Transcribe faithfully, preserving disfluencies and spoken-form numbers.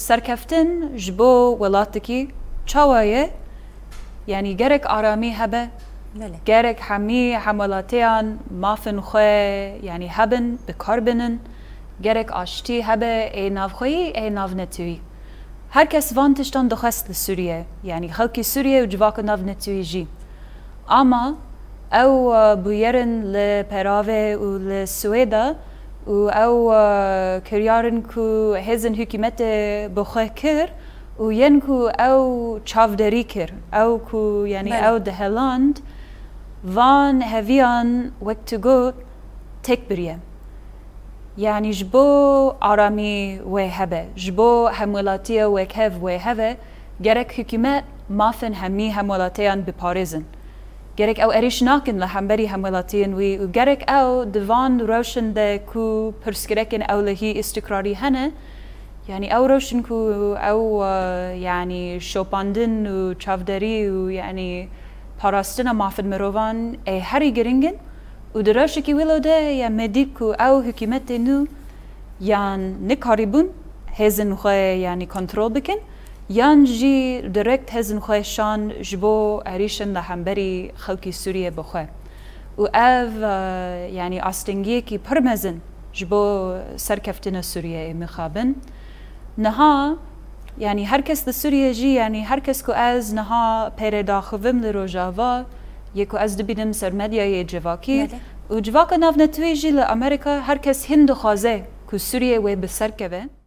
Serkeftin ji bo welatekî çawa ye? Yanî gerek aramî hebe, Belê. Gerek hemî hemwelatiyan mafin xwe, yanî hebin, bi kar binin. Gerek aştî hebe, ê navxweyî, ê navnetewî. Her kes van tiştan dixwest li Sûriye, yanî xelkî Sûriye û civaka navnetewî jî. Ama ew, e, bûyerin li Perave û li Swêda û ew, e, kiryar in ku hêzên hikûmetê bi xwe kir û yên ku ew çavderî kir, ew ku, yanî Belê. ew diheland, van heviyan, wek tu got, têk biriye. Yanî ji bo aramî wê hebe, ji bo hemwelatiya wekhev wê hebe, gerek hikûmet mafên hemî hemwelatiyan biparêzin. Gerek ew êrîş nakin li hemberî hemwelatiyên wî û gerek ew di van rewşin de ku pirsgirêkên ewlehî, îstikrarî hene, yanî ew rewşin ku ew, e, yanî şopandin û çavderî û yanî parastina mafên mirovan ê herî giring in û di rewşekî wilo de ye me dît ku ew hikûmetê nû yan nikarîbûn hêzên xwe, yanî kontrol bikin, yan jî direkt hêzên xwe şan ji bo êrîşên li hemberî xelkî Sûriye bi xwe. Û ev, e, yanî astengiyekî pir mezin ji bo serkeftina Sûriye ê mixabin. Niha, yanî her kes li Sûriye jî, yanî her kes ku ez niha pê re daxivim li Rojava, yê ku ez dibînim ser medyayê civakî Belê. û civaka navnetewî jî li Amerîka, her kes hîn dixwaze ku Sûriye wê bi ser keve.